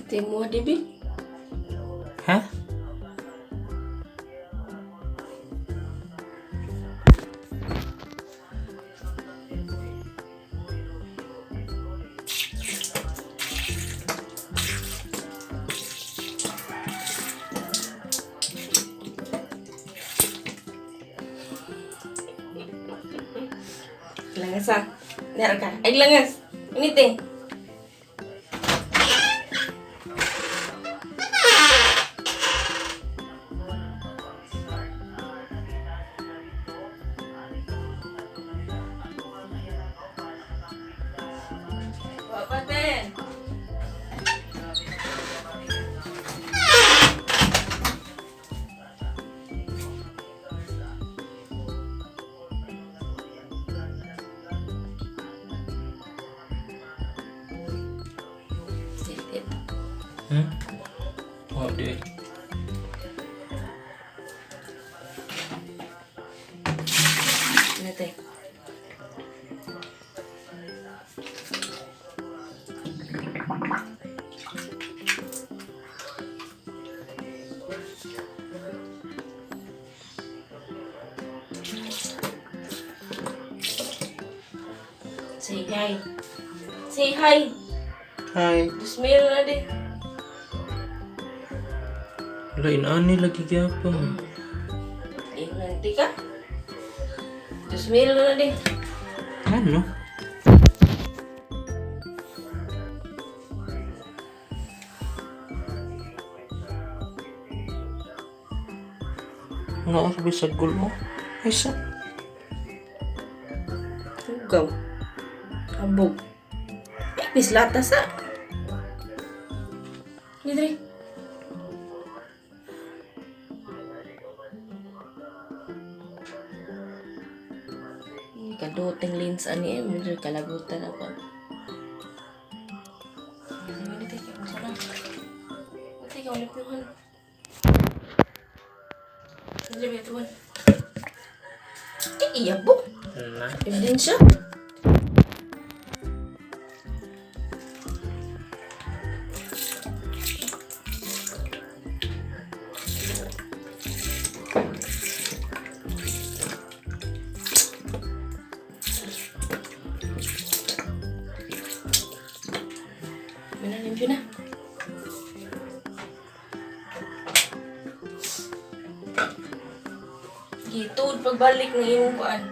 Ito mo, dibi. Ha? Langas ah. Meron ka. Ay, langas. Init eh. Papaten. Sit it. Oh, di. Init eh. Say hi. Say hi. Hi. Dusmil na di. Wala, inaani lagi gyapon. Eh, nanti ka. Dusmil na di. Ano? Ano ako sa gulo? Ay, sa... Hugaw. Habog. Ay, bislata sa. Didri. Kaduting lens ani eh, medyo kalagutan ako. Eh, iya po. Na. Ebidensya. Manalimpyo na. Gituod pagbalik ng imong kuan.